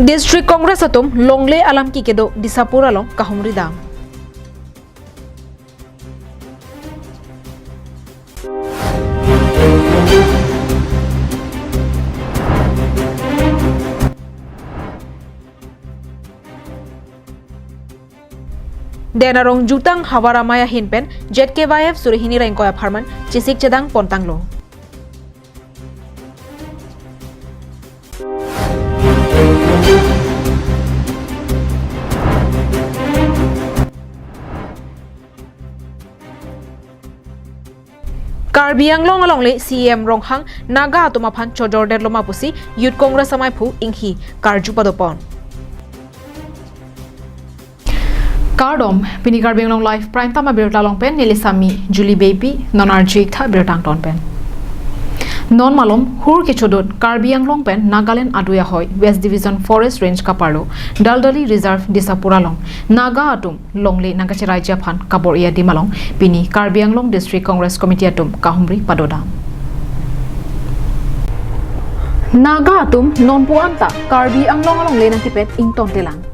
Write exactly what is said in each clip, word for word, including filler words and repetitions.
District Congress atum longle alam ki kedo Disapur along kahumri dam. Den arong jutang havar amei ahin pen Z K Y F suri hini ra ingkoi apharman chesik chedang pontanglo. Karbi Anglong alongle C E M Ronghang Naga atum aphan chojor det loma pusi Youth Congress amaiphu inghi karju padopon. Kardom, pini Karbi Anglong Live Prime Time abirta along pen neli Sami Julie Beypi, non arju-ik tha birta angton pen. Non malom hur kechodot Karbi Anglong pen Nagaland adui ahoi West Division Forest Range kaparlo Daldali Reserve Disapur along Naga atum longle nangkacheraiji aphan kabor-i adim along pini Karbi Anglong District Congress Committee atum kahumri padodam. Naga atum nonpu anta Karbi Anglong alongle nangkepet ingtontelang.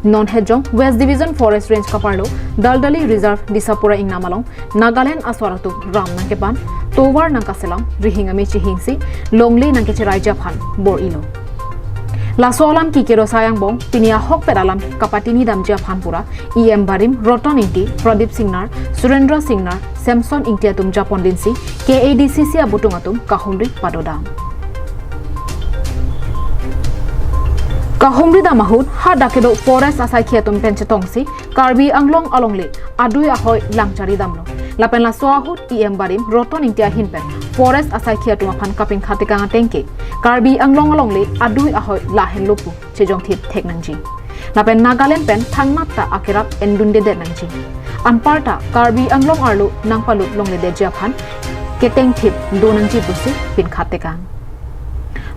Non hejong West Division Forest Range kaparlo Daldali Reserve Disapur a-ingnam along Nagaland aswar atum ram nangkepan, tovar nangkaselam, rihing ame chihingsi longle nangkacheraiji aphan bor-ilo. Laso alam ki kedo sai angbong pini ahokpet alam kapatini damji aphan pura E M barim Roton Ingti, Pradip Singnar, Surendra Singnar, Samson Ingti atum japon linsi K A D C C abutung atum kahumri padodam. Kahumri dam ahut hadak kedo forest asaikhi atum pen chetongsi Karbi Anglong alongle adui ahoi langchari damlo. Lapen laso ahut E M barim Roton Ingti ahin pen forest asaikhi atum aphan kapinkha tekang ateng ke Karbi Anglong alongle adui ahoi lahenlo pu chejongthip thek nangji. Lapen Nagaland pen thangnat ta akerap endundedet nangji. Anparta Karbi Anglong arlo nangpalut longledetji aphan ketengthip do nangji pusi pinkha tekang.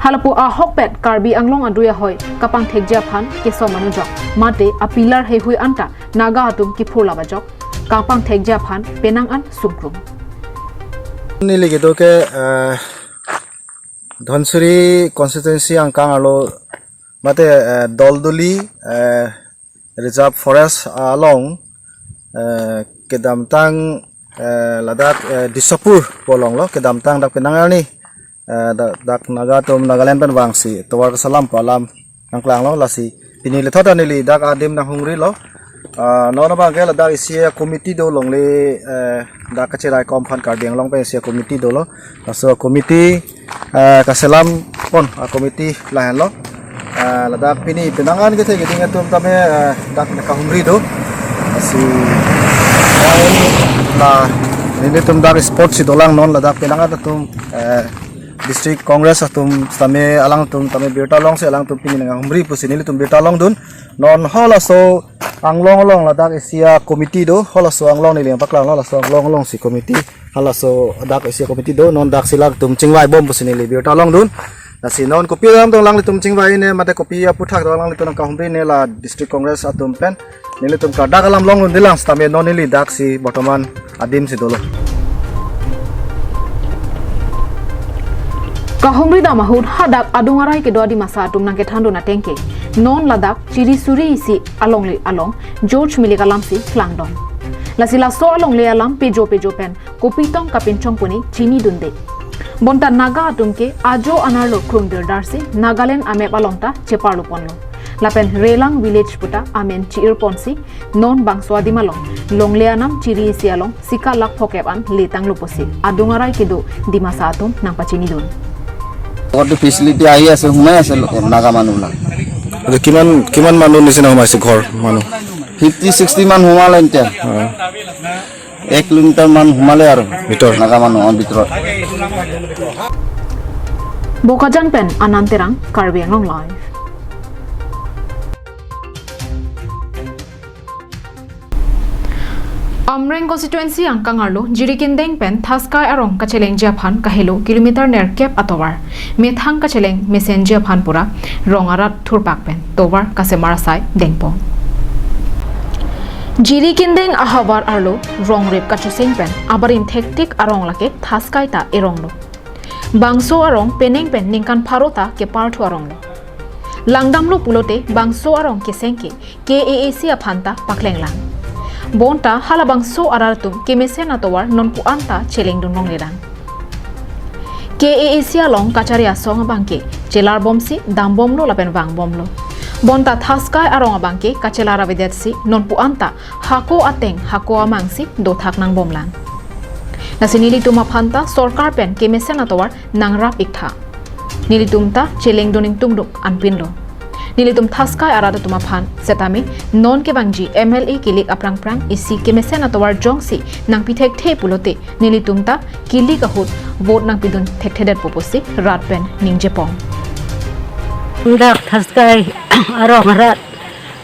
Halapu ahokpet Karbi Anglong adui ahoi kapangthekji aphan kesom anujok mate a-pillar heihui anta Naga atum kiphurlap ajok kapangthekji aphan penang an sungkrung. Neli kedo ke, eh, Dhansiri constituency angkang arlo mate, eh, Daldali, eh, Reserve Forest along, eh, kedamtang, eh, ladak, eh, Disapur pu alonglo, kedamtang dak penang arni, eh, dak, dak Naga atum Nagaland pen vangsi tovar kaselam pu alam nangklanglo, lasi pini lethot ta neli dak adim nanghumrilo. Ah, non abang ke ladak isi a-committee do longle, eh, dak kacherai kom aphan Karbi Anglong pen isi a-committee dolo. Laso committee, eh, kaselam pon a-committee lahenlo. Eh, ladak pini penang an kethe keding atum tame, eh, dak kahumri do. Lasi, eh, la nelitum dak spot si dolang non ladak penang an atum, eh, District Congress atum tame alangtum tame birta longsi alangtum pini nanghumri pusi nelitum birta longdun. Non halaso Anglong along ladak isi a-committee do, halaso Anglong neli paklanglo, laso Anglong alongsi committee, halaso dak isi a-committee do, non daksi alangtum chingvaibom pusi neli birta longdun. Lasi non kopi alam dong alanglitum chingvai ne, mate kopi aphuthak do alanglitum nangkahumri ne la District Congress atum pen. Nelitum kadak alam longdundelang sitame non neli daksi bortoman adim si dolo. Kahumri dam ahut hadak adung arai kedo adimasa atum nangkethandun ateng ke non ladak chiri suri isi alongle along George Milik alam si klangdon. Lasi laso alongle alam pejo pejo pen kopi tong kapinchong pu ne chinidunde. Bonta Naga atum ke ajo anerlo krung dirdarsi Nagaland amap along ta cheparlo ponlo. Lapen Relang village puta amen chi-ir ponsi non bangso adim along longle anam chiri isi along sika lakh phokep an letanglo pusi adung arai kedo Dimasa atum nangpachinidun. ঘৰটো ফেচিলিটি আহি আছে, সোমাই আছে লোকৰ, নাগা মানুহবিলাক। এইটো কিমান, কিমান মানুহ নিচিনা সোমাইছে ঘৰ মানুহ? ফিফটি ছিক্সটি মান সোমালে এতিয়া। অ। এক কিলোমিটাৰ মান সোমালে আৰু। ভিতৰত? নাগা মানুহ, অ, ভিতৰত। Bokajan pen Anand Terang, Karbi Anglong Live. Amreng constituency angkang arlo Jirikindeng pen Thaskai arong kachelengji aphan kahelo kilometer nerkep atovar methang kacheleng mesenji aphan pura rong arat thurpak pen tovar kasemar asai dengpon. Jirikindeng ahavar arlo rongrep kachuseng pen abarim thektik arong lake Thaskai ta eronglo. Bangso arong penang pen ningkan pharo ta keparthu aronglo. langdamlo pulote bangso arong keseng ke K A A C aphan ta pakleng lang. Bonta halabangso arat atum kemesen atovar nonpu-an ta chelengdun longledang. K A A C along kachari asong abangke chelar bomsi dambomlo lapen vangbomlo. Bonta Thaskai arong abangke kachelar avedetsi nonpu-an ta hako ateng hako amangsi dothak nangbomlang. Lasi nelitum aphan ta sorkar pen kemesen atovar nangrap iktha. Nelitum ta chelengdun ingtungduk anpinlo. Nelitum Thaskai arat atum aphan setame non kevangji M L A kilik aphrang phrang isi kemesen atovar jongsi nangpithekthe pulote nelitum ta kilik ahut vote nangpidun thekthedetpo pusi rat pen ningjepon. Dak Thaskai arong arat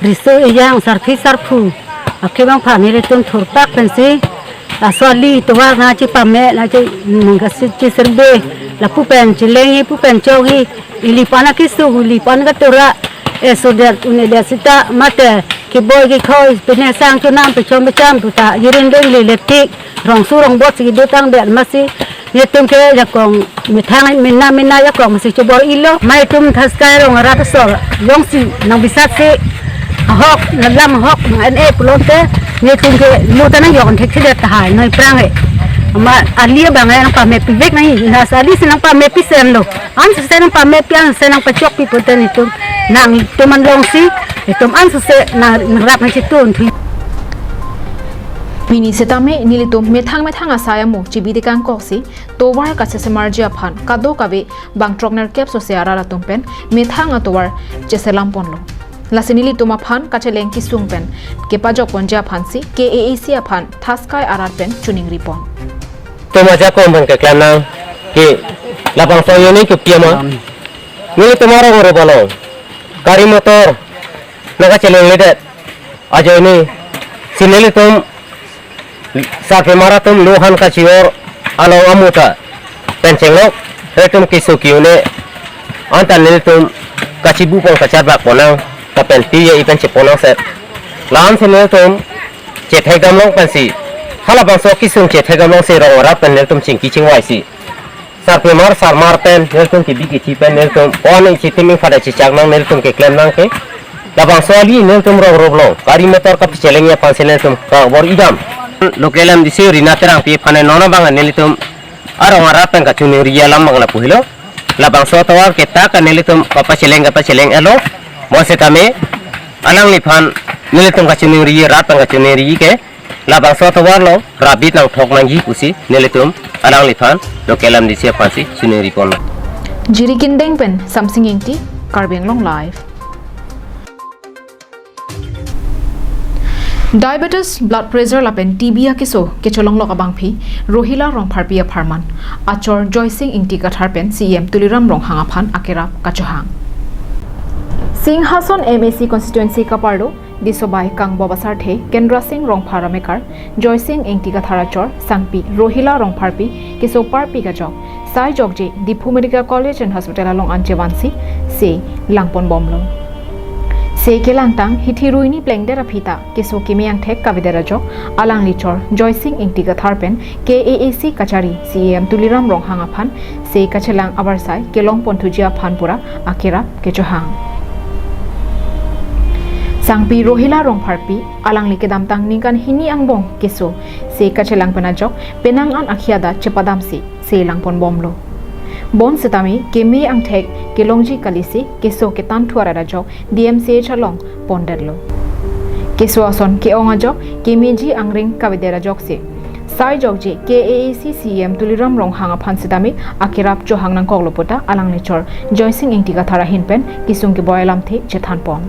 riso ejang sarpi sarpo akhebang aphan nelitum thurpak pensi laso ali tovar nangchepame nangche nangkasi cheserbe lapu pen chelengji pu pen chokji, ili pan akisu ili pan katura, eh, so det un-edet sita mate keboi kekhoi pine sang chonam pechom pecham puta jirin deng lele tik rongsu rongbot si dotangdet masi nelitum ke jakong methang mena mena jakong masi chobor-ilo. Mei tum Thaskai arong arat asor jongsi nangbisatsi ahok nalam ahok nang-en-e pulote nelitum ke lo ta nangjok thekthedet tahai noi aphrang he. Amat ali abang nangpamepivek nangji, lasi alisi nangpamepisenlo. Ansose nangpamepi, ansose nangpachokpi pulote nelitum nangtum anlongsi nelitum ansose nang, nangrap nangchetun thu. Pini setame nelitum methang methang asai amo chibidi kangkoksi tovar kachesemarji aphan kadokave bang throknerkep sose arat atum pen methang atovar cheselamponlo. Lasi nelitum aphan kacheleng kesung pen kepajokponji aphansi K A A C aphan Thaskai arat pen choningripon. Tuma jakong pen keklem nang ke labangso ajoine ke pi ama. Nelitum arong oro balong gari motor nangkachelengledet ajoine si nelitum sarpimar atum lohan kachior along amuta pen chenglok, nelitum keso ke-un-e anta nelitum kachibupon kacharbakpon nang, lapen tiye ipen cheponang set. La-ansi nelitum chethekdamlong pensi, halabangso kesung chethekdamlongsi rong arat pen nelitum chingki chingvaisi sarpimar sarmar pen nelitum kebi kethe pen nelitum pon ichitim ingphada chechak nang, nelitum keklem nang ke labangso ali nelitum rong oro balong gari motor kapachelengji aphansi nelitum kabor-idam. Local M D C Rina Terangpi aphan non abang nelitum arong arat pen kachiningri alam abang lapu helo. Labangso tovar ke ta ka nelitum kapacheleng kapacheleng-etlo. Mo setame alangliphan nelitum kachiningri, rat pen kachiningri ke labangso tovar along rapbit nangthok nangji pusi nelitum alangliphan local M D C aphansi chiningripon. Jirikindeng pen Samsing Ingti, Karbi Anglong Live. Diabetes, blood pressure lapen T B akeso kecholonglok abangpi Rohila Rongpharpi apharman achor Joysing Ingti Kathar pen C E M Tuliram Ronghang aphan akerap kachohang. Singhason M A C constituency kaparlo Disobai Kangbob asarthe Kendra Sing Rongphar amekar Joysing Ingti Kathar achor sangpi Rohila Rongpharpi keso parpik ajok sai jokje Diphu Medical College and Hospital along an chevansi se langponbomlo. Se kelangtang hithi ruini plengdet aphi ta keso keme angthek kavedet ajok alangli chor Joysing Ingti Kathar pen K A A C kachari C E M Tuliram Ronghang aphan se kachelang abarsai kelongponthuji aphan pura akerap kechohang. Sangpi Rohila Rongpharpi alangli kedamtang ningkan hini angbong keso se kachelang pen ajok penang an akhia da chepadamsi se langponbomlo. Bon setame keme angthek kelongji kalisi keso kethan thuarat ajok D M C H along pondetlo. Keso ason ke-ong ajok kemeji angring kavedet ajoksi sai jokje K A A C C E M Tuliram Ronghang aphan setame akerap chohang nangkoklo puta alangli chor Joysing Ingti Kathar ahin pen kesung keboi alamthe chethanpon.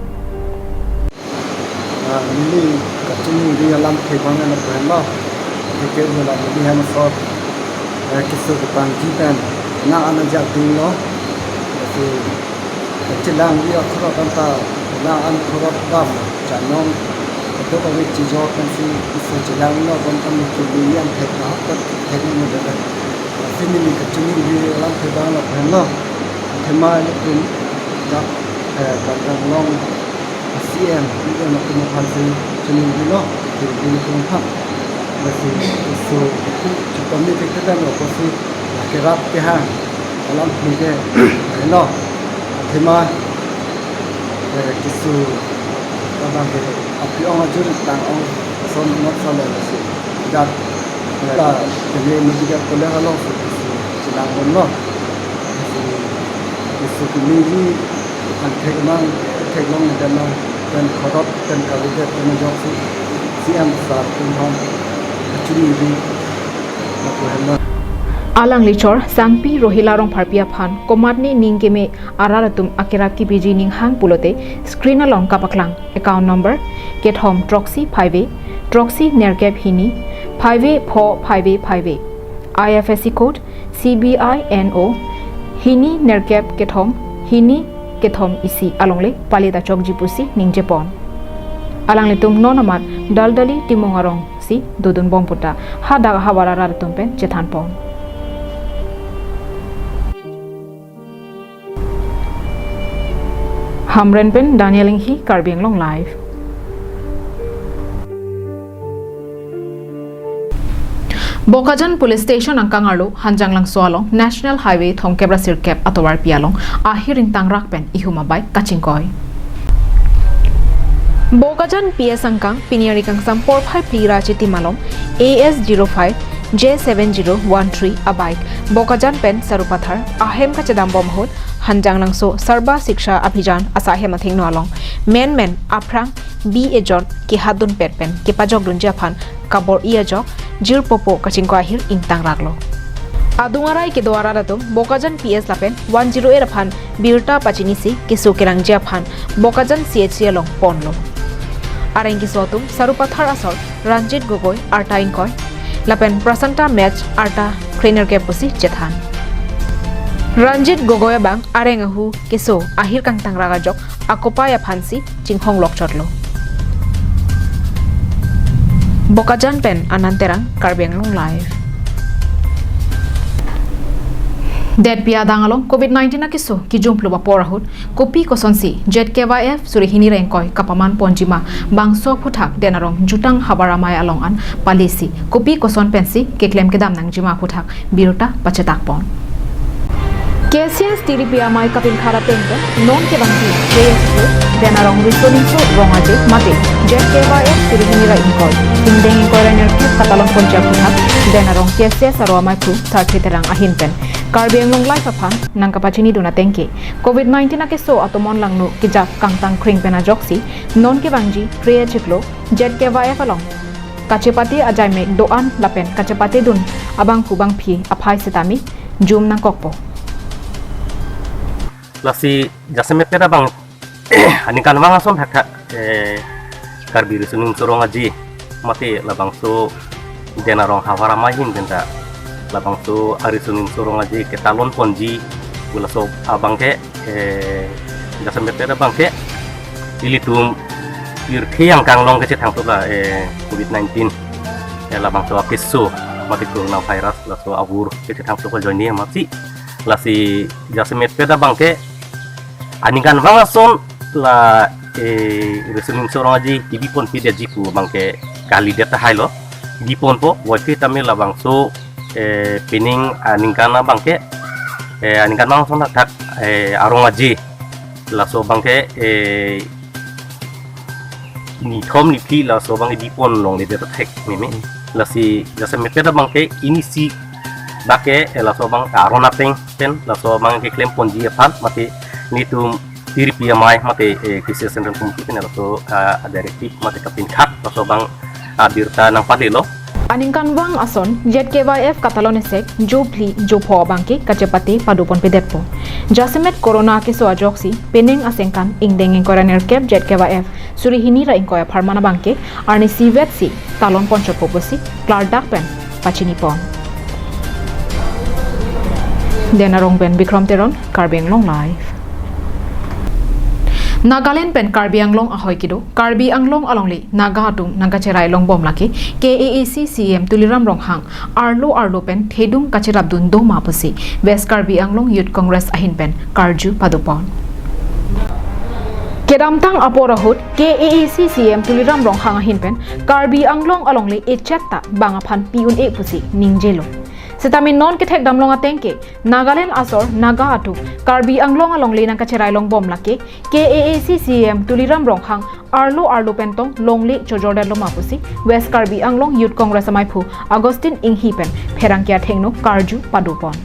Ah, neli kachiningri alamthe abang lapu henlo. Athe ke ula neli hem asor, eh, keso kepangji pen nang ana jak dinglo. Athe kachelangji akhorok anta nang an khorok dam chanong. Kadokave chijor pensi keso chelanglo, bonta mukhi bili an thek na hok thek ni dada. Athe neli kachiningri alamthe abang lapu henlo. Athema ilitum dak, eh, Karbi Anglong C E M, C E M atum aphansi chiningrilo, chiningrilo atum aphan. Lasi keso chepame thekthedamlo pusi akerap kehang alamthe ke henlo. Athema Kisu abang ke api ong ajur tang ong son not sale lasi. Dat la kene medical college alongsi kisu chenang bomlo. Kisu, kisu kimi ji an thek nang, thek long dan nang, dan khorot, dan kalidet, dan jok si C M sir tum han kachini di. Alangli chor Sangpi Rohila Rongpharpi aphan komatne ning keme arat atum akerap kepiji ning hang pulote screen along kapaklang. Account number kethom throksi phaive, throksi nerkep hini, phaive pho phaive phaive. I F S C code C B I N O hini nerkep kethom hini kethom isi alongle pale ta chokji pusi ningjepon. Alanglitum non amat Daldali Timung arongsi dodun bom puta hadak havar arat atum pen chethanpon. Hamren pen Daniel Inghi, Karbi Anglong Live. Bokajan Police Station angkang arlo Hanjanglangso along National Highway thomkep ra sirkep atovarpi along ahir ingtangrak pen ihum abike kachingkoi. Bokajan P S angkang pini arni kangsam porphai phli ra chitim along A S zero five J seven zero one three abike Bokajan pen Sarupathar ahem kachedam bom ahut Hanjanglangso Sarva Shiksha Abhiyan asahem athengno along menmen aphrang bi ejon kehatdun pet pen kepajokdunji aphan kabor-i ajok jirpopo kachingkoi ahir ingtangraklo. Adung arai kedo arat atum Bokajan P S lapen one zero eight aphan birta pachinisi keso kerangji aphan Bokajan C H C along ponlo. Areng keso atum Sarupathar asor Ranjit Gogoi arta ingkoi lapen Prasanta Mech arta krenerkep pusi chethan. Ranjit Gogoi abang areng ahu keso ahir kangtangrak ajok akopai aphansi chinghonglok chotlo. Bokajan pen Anand Terang, Karbi Anglong Live. Detpi adang along covid nineteen akeso kijumplop apor ahut kopi kosonsi Z K Y F suri hini ra ingkoi kapaman ponjima bangso aphuthak Den Arong Jutang Havar Amei along an palisi kopi koson pensi keklem kedam nangjima aphuthak birta pachetakpon. K C S tiripi amei kapinkhat ateng pen non kevangji K S P Den Arong Riso Nimso Rong Aje mate Z K Y F suri hini ra ingkoi ingdeng ingkoi ra nerkep katalon ponji aphuthak Den Arong K C S aro amei Phu Sarthe Terang ahin pen Karbi Anglong Live aphan nangkapachinidun ateng ke covid nineteen akeso atomon langno kejak kangtang kring pen ajoksi non kevangji kre achiklo Z K Y F along kachepate ajaimek do-an lapen kachepatedun abangphu bangphi aphai setame jum nangkokpo. Lasi jasemet pet abang aningkanvang ason thakthak, eh, Karbi Riso Nimso Rong Aje mate labangso Den Arong Havar Amei ahin pen ta labangso ariso nimso rong aje ketalon ponji pu laso abang ke, eh, jasemet pet abang ke ilitum pirthe angkang along kechethangthup la, eh, covid nineteen, eh, labangso akeso mate coronavirus laso avur kechethangthup ajoine amatsi lasi jasemet pet abang ke aningkanvang ason la, eh, Riso Nimso Rong Aje kebi ponpedetji pu abang ke kalidet tahai lo, kebi ponpo, voiphit tame labangso, eh, pining aningkan abang ke, eh, aningkanvang ason thakthak, eh, arong aje laso abang ke, eh, nithom niphli laso abang kebi pon longledet thek meme. Lasi jasemet pet abang ke inisi bak ke, eh, laso abang aron ateng pen laso abang keklem ponji aphan mate nelitum tiripi amei mate, eh, K C S Central Committee pen laso, ah, directive mate kapinkhat laso abang, ah, birta nangpadelo. Aningkanvang ason Z K Y F katalon esek jophli jopho abang ke kachepate pado ponpedetpo. Jasemet corona keso ajoksi pining asengkan ingdeng ingkoi ra nerkep Z K Y F suri hini ra ingkoi apharman abang ke arnisi vetsi talon ponchotpo pusi klardak pen pachinipon. Den Arong pen Bikram Teron, Karbi Anglong Live. Nagaland pen Karbi Anglong ahoi kedo, Karbi Anglong alongle Naga atum nangkacherai longbom lake K A A C C E M Tuliram Ronghang arlo arlo pen thedung kacherapdun doma pusi West Karbi Anglong Youth Congress ahin pen karju padopon. Kedamtang apor ahut K A A C C E M Tuliram Ronghang ahin pen Karbi Anglong alongle echet ta bang aphan pi un-e pusi ningjelo. Sitame non kethek damlong ateng ke Nagaland asor Naga atum Karbi Anglong alongle nangkacherai longbom lake K A A C C E M Tuliram Ronghang arlo arlo pen tong longle chojordet loma pusi West Karbi Anglong Youth Congress amaiphu Augustine Inghi pen pherangke athengno karju padopon.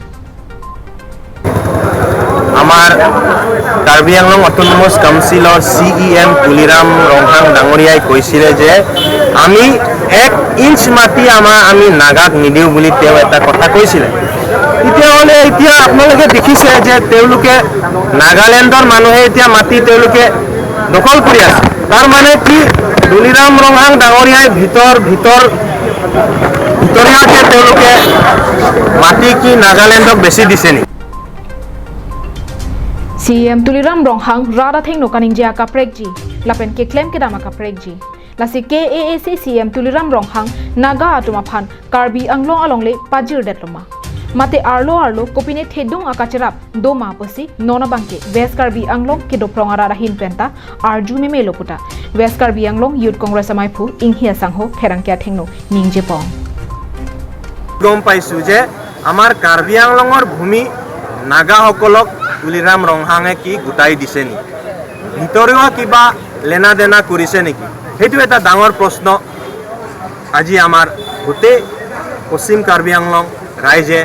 আমাৰ কাৰ্বি আংলং অট'নমাছ কাউন্সিলৰ চি E M Tuliram ৰংহাং ডাঙৰীয়াই কৈছিলে যে আমি এক ইঞ্চ মাটি আমাৰ আমি নাগাক নিদিওঁ বুলি তেওঁ এটা কথা কৈছিলে। তেতিয়াহ'লে এতিয়া আপোনালোকে দেখিছে যে তেওঁলোকে নাগালেণ্ডৰ মানুহে এতিয়া মাটি তেওঁলোকে দখল কৰি আছে। তাৰ মানে কি, তুলিৰাম ৰংহাং ডাঙৰীয়াই ভিতৰ ভিতৰ ভিতৰীয়াকে তেওঁলোকে মাটি কি নাগালেণ্ডক বেচি দিছে নেকি? C E M Tuliram Ronghang rat athengno kaningje akaprekji lapen keklem kedam akaprekji. Lasi K A A C C E M Tuliram Ronghang Naga atum aphan Karbi Anglong alongle pajirdet loma. Mate arlo arlo kopine thedung akacherap doma pusi non abangke West Karbi Anglong kedoprong arat ahin penta arju memelo puta West Karbi Anglong Youth Congress amaiphu Inghi asangho pherangke athengno ningjepon. গম পাইছো যে আমাৰ কাৰ্বি আংলঙৰ ভূমি নাগাসকলক তুলিৰাম ৰংহাঙে কি গোটাই দিছে নেকি, ভিতৰুৱা কিবা লেনা দেনা কৰিছে নেকি, সেইটো এটা ডাঙৰ প্ৰশ্ন। আজি আমাৰ গোটেই পশ্চিম কাৰ্বি আংলং ৰাইজে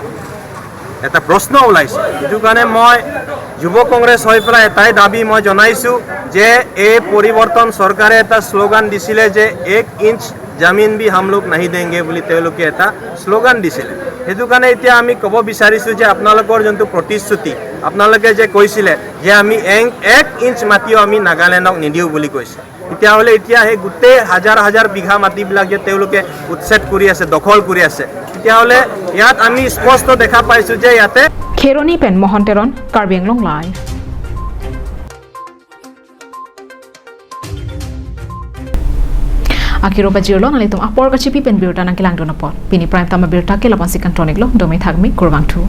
এটা প্ৰশ্ন ওলাইছে। সেইটো কাৰণে মই যুৱ কংগ্ৰেছ হৈ পেলাই এটাই দাবী মই জনাইছো যে এই পৰিৱৰ্তন চৰকাৰে এটা শ্লোগান দিছিলে যে এক ইঞ্চ জামিন ভি হাম লোগ নাহি দেংগে বুলি তেওঁলোকে এটা শ্লোগান দিছিলে। সেইটো কাৰণে এতিয়া আমি ক'ব বিচাৰিছো যে আপোনালোকৰ যোনটো প্ৰতিশ্ৰুতি, আপোনালোকে যে কৈছিলে যে আমি এং এক ইঞ্চ মাটিও আমি নাগালেণ্ডক নিদিওঁ বুলি কৈছে, তেতিয়াহ'লে এতিয়া সেই গোটেই হাজাৰ হাজাৰ বিঘা মাটিবিলাক যে তেওঁলোকে উচ্ছেদ কৰি আছে, দখল কৰি আছে, তেতিয়াহ'লে ইয়াত আমি স্পষ্ট দেখা পাইছো যে ইয়াতে Kheroni pen Mohan Teron, Karbi Anglong Live. Akiro pajirlo, nanglitum apor kachipi pen birta nangkelangdun apot. Pini prime time abirta ke lapu-an si kangton-iklo, dome thakme, kurvangthu.